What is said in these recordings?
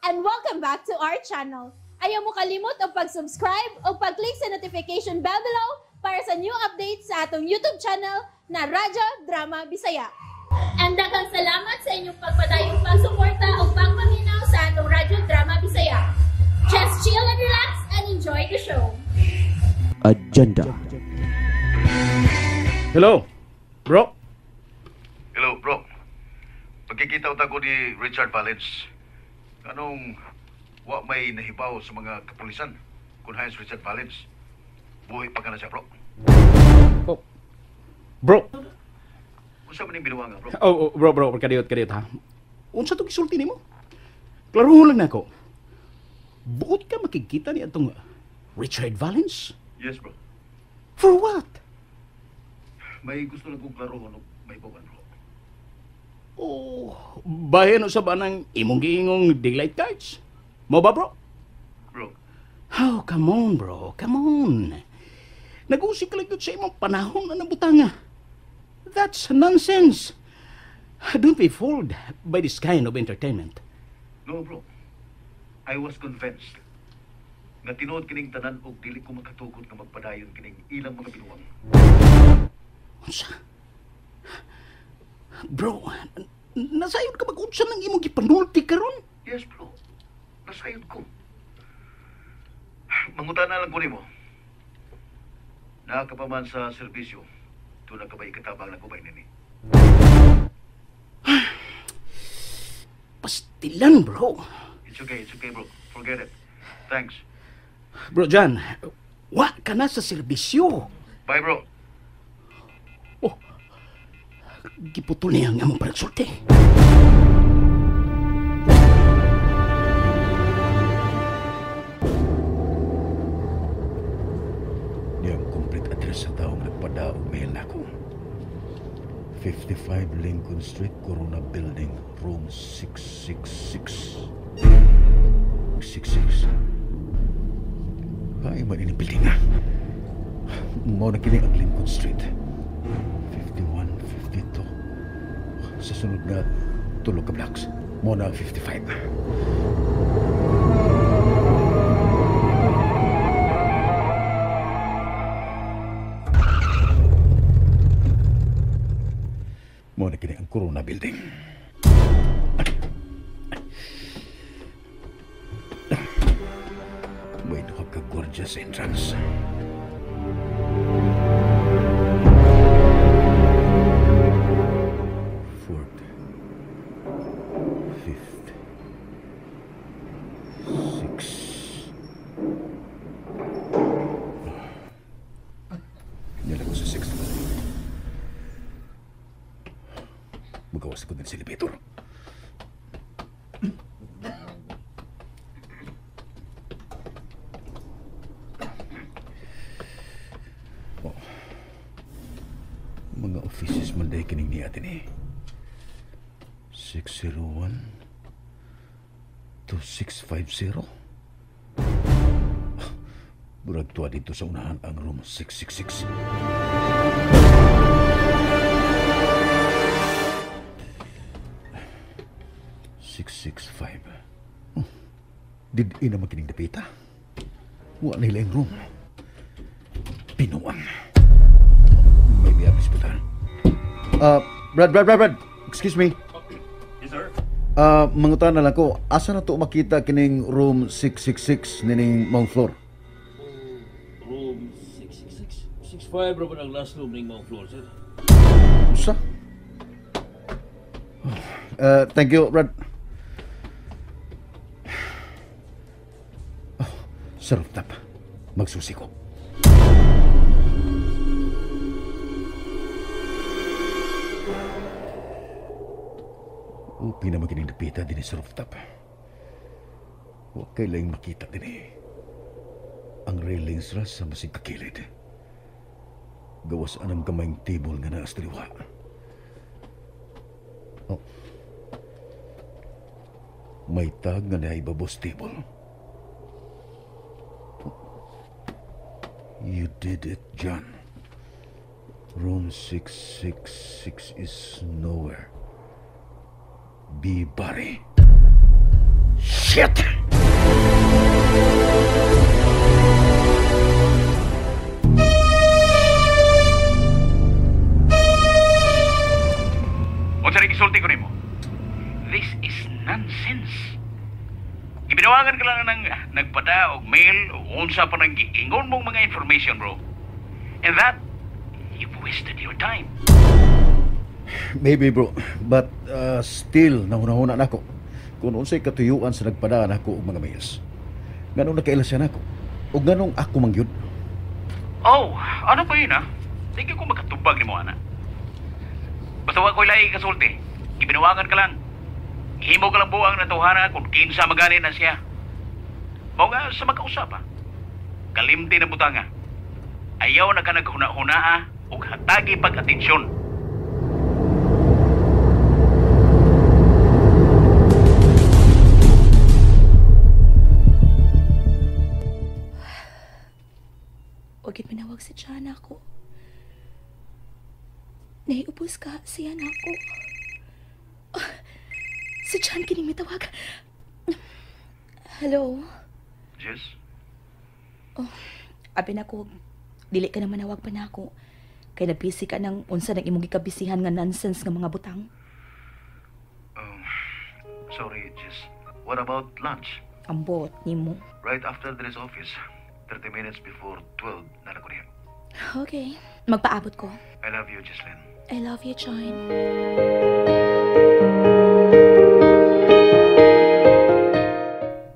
And welcome back to our channel. Ayaw mo kalimot og pag-subscribe o pag-click sa notification bell below para sa new updates sa atong YouTube channel na Radyo Drama Bisaya. And daghang salamat sa inyong pagpadayong pagsuporta o pagpaminaw sa atong Radyo Drama Bisaya. Just chill and relax and enjoy the show. Agenda. Hello, bro. Hello, bro. Pagkikita ko ni Richard Valens. Anong wa may nahibaw sa mga kapulisan kung Heinz Richard Valens? Buhay pa ka na siya, bro. Oh. Bro. Unsa man ning binuwanga, bro? Oh, bro, kadiyot ha. Unsa to gisulti nimo? Klaro lang nako. Buot ka makikita ni atong Richard Valens? Yes, bro. For what? May gusto lang kong klarohon og may bawan, bro. Oh, bahin sa ba ng imong giingong daylight cards? Mo ba, bro? Bro. Oh, come on, bro. Come on. Nag-usik ka lang sa imong panahon na nabutanga. That's nonsense. Don't be fooled by this kind of entertainment. No, bro. I was convinced nga tinuod kining tanan og dili ko makatugot nga magpadayon kining ilang mga binuang. Unsa? Bro, nasayod ka mag-unsa ng imong gipanulti karon? Yes, bro. Nasayod ko. Mangutana lang ko nimo. Naa ka pa man sa serbisyo, doon ka ba ikatabang na kubay nini? Pastilan, bro. It's okay, bro. Forget it. Thanks. Bro John, wa ka na sa serbisyo. Bye, bro. Oh, giputol niya ang among panagsulti. Niya ang complete address sa taong nagpadaog mail nako. 55 Lincoln Street, Corona Building, room 666. 66. Ay, man ini building na. Mao na kini ang Lincoln Street. 51, 52. Sa sunod na tulo ka blocks, mao na ang 55. Mao na kini ang Corona Building. May duha ka gorgeous entrance. Fourth, fifth, sixth. Nila ko sa sixth floor. Magawas ko din sa elevator. Oh. Mga offices man dahil kining niya din eh. 601 2650. Murag tuwa dito sa unahan ang room 666. 665. Oh, did ina makining dapita? Wa nila yung room. Pinuang. May miyabis po tayo. Brad. Excuse me. Yes, sir. Mangutan na lang ko, asa na to makita kining room 666 nining mong floor? Room 666? 65 ra ba ang last room ning mong floor, sir? Usa? Thank you, Brad. Oh, sa rooftop. Magsusi ko. Upi na makining dapita din sa rooftop. Huwag kay lang makita din eh. Ang railings ra sa masig kakilid. Gawas anang gamayng table nga naas daliwa. Oh. May tag nga naibabos table. You did it, John. Room 666 is nowhere. Be Barry. Shit! Shit! Unsa rin gisulti ko nimo? This is nonsense. Gibinawangan ka lang ng nagpada og mail o unsa pa nang giingon mong mga information, bro. And that, you've wasted your time. Maybe, bro. But still, nahunahuna nako kung unsay katuyuan sa nagpadaan ako og mga mails. Nganong nakaila siya nako? O nganong ako mangyud? Oh, ano pa yun, ha? Di ko makatubag ni mo, ana. Basta wa ko'y lahi kasulti. Gibinawangan ka lang. Gihimo ka lang buang natuhana kung kinsa magani na siya. Mao nga sa magkausap, ha? Kalimti na butanga. Ayaw na ka naghuna-hunaa ug hatagi pag-atensyon. Huwag manawag si Tiana ako. Naiubos ka siya na ako. Oh, si Chan kining mitawag. Hello? Jess? Oh, abi na ko, dili ka na manawag pa na ako. Kay nabisi ka ng unsa ng imong gikabisihan nga nonsense nga mga butang. Sorry, Jess. What about lunch? Ambot nimo. Right after this office. 30 minutes before 12 na ko niya. Okay. Magpaabot ko. I love you, Jesslyn. I love you, John.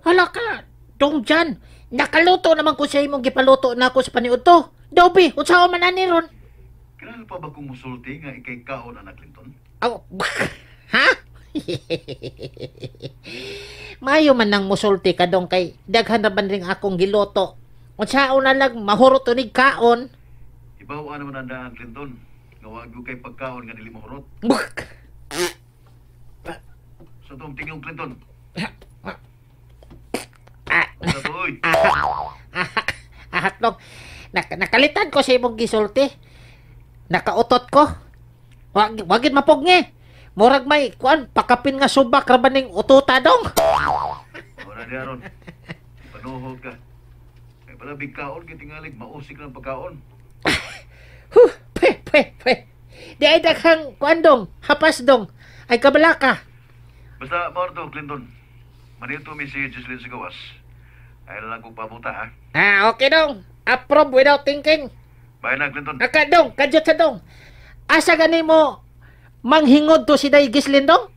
Hala ka, dong Jan. Nakaluto naman ko sa imong gipaluto na ako sa paniud to. Dobi, unsa man ani ron? Kinahanglan pa ba kong musulti nga ikay kaon anak Clinton? Oh, ha? Mayo man nang musulti ka dong kay daghan na ban ring akong giluto. Unsaon na lang mahurot unig kaon. Ibaw naman ang daan, Clinton. Nga wag kay pagkaon nga dili mahurot. Sa tong tingong, Clinton. Sa tuoy. Ahak dong. Nakalitan ko sa imong gisulti. Nakautot ko. Wagin mapugngi. Murag may kuan pakapin nga subak ra ba ning ututa dong. Wala di aron. Panuhod ka. Kay palabig kaon kay tingalig mausik lang pagkaon. Huh, pe pe pe. Di ay daghang kuan dong, hapas dong. Ay kabala ka. Basta mao to, Clinton. Manito mi si Jesslyn sa gawas. Ay lang kong pabuta ha. Ah, okay dong. Approve without thinking. Bye na, Clinton. Aka dong, kadyot sa dong. Asa gani mo manghingod to si Day Gislin dong?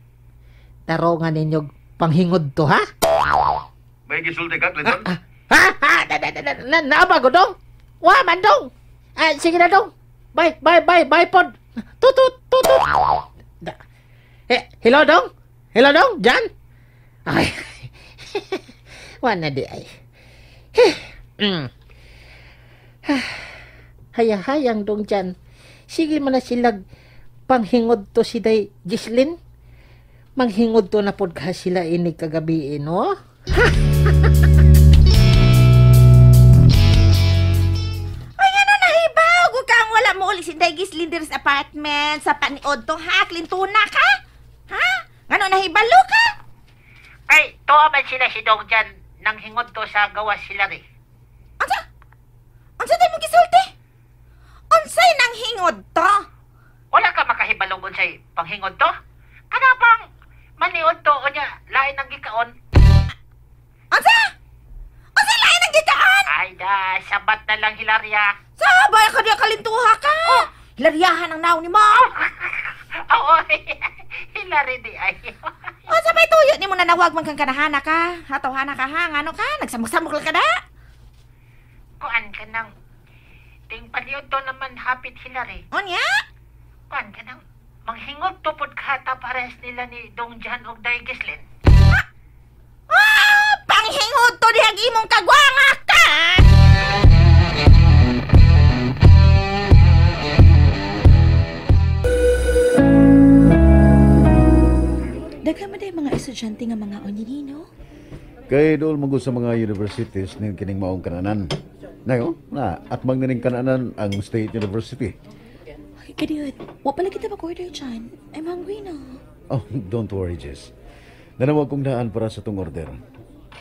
Tarongan ninyo panghingod to ha? May gisulti ka, Clinton? Ha? Ha? Naabago dong? Wa man dong. Ah, sige na dong. Bye, bye, bye, bye pod. Tutut, tutut. Eh, hello dong? Hello dong? Jan? Ay. Wa na di ay. Hayahayang dong Jan. Sige man na silag panghingod to si Day Gislin. Manghingod to na pod ka sila ini kagabi, no? Ay, ano nahibaw? Kung kang wala mo ulit si Day Gislin diri sa apartment, sa paniod to, ha? Klintuna ka? Ha? Ano nahibalo ka? Ay, tuwa man sila si Dong Jan nanghingod to sa gawas sila rin. Unsa? Unsa tayo mong gisulti? Unsay nanghingod to? Wala ka makahibalong unsay panghingod to? Kana bang maniod to o niya lain ang gikaon? Unsa? Unsay lain ang gikaon? Ay da, sabat na lang Hilaria. Sabay ka diya kalintuha ka. Oh. Hilaryahan ang naong ni mo. Oo, Hilary di ay. O sabay tuyo ni mo nanawag man kang kanahana ka. Hatawhana ka ha, ngano ka? Nagsamok-samok lang ka na. Kuan ka nang ting paliod to naman hapit Hilary. Unya? Kuan ka nang manghingod to pod ka pares nila ni Dong Jan og Day Gislin. Ah, panghingod to dihag imong kagwanga ka. Daghan man day mga estudyante nga mga onini, no? Kay dool man sa mga universities ning kining maong kananan. Nayo, na at mang nining kananan ang State University. Ay, kadiyot, wa pala kita mag-order dyan. I'm hungry na. Oh, don't worry, Jess. Nanawag kong daan para sa tong order.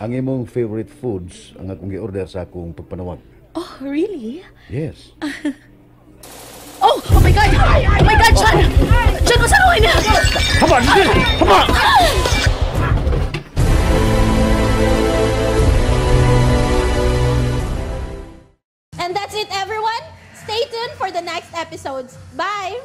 Ang imong favorite foods ang akong gi-order sa akong pagpanawag. Oh, really? Yes. Oh, oh my God! Oh my God, John! John, unsa raw niya? Haba, haba! And that's it, everyone. Stay tuned for the next episodes. Bye!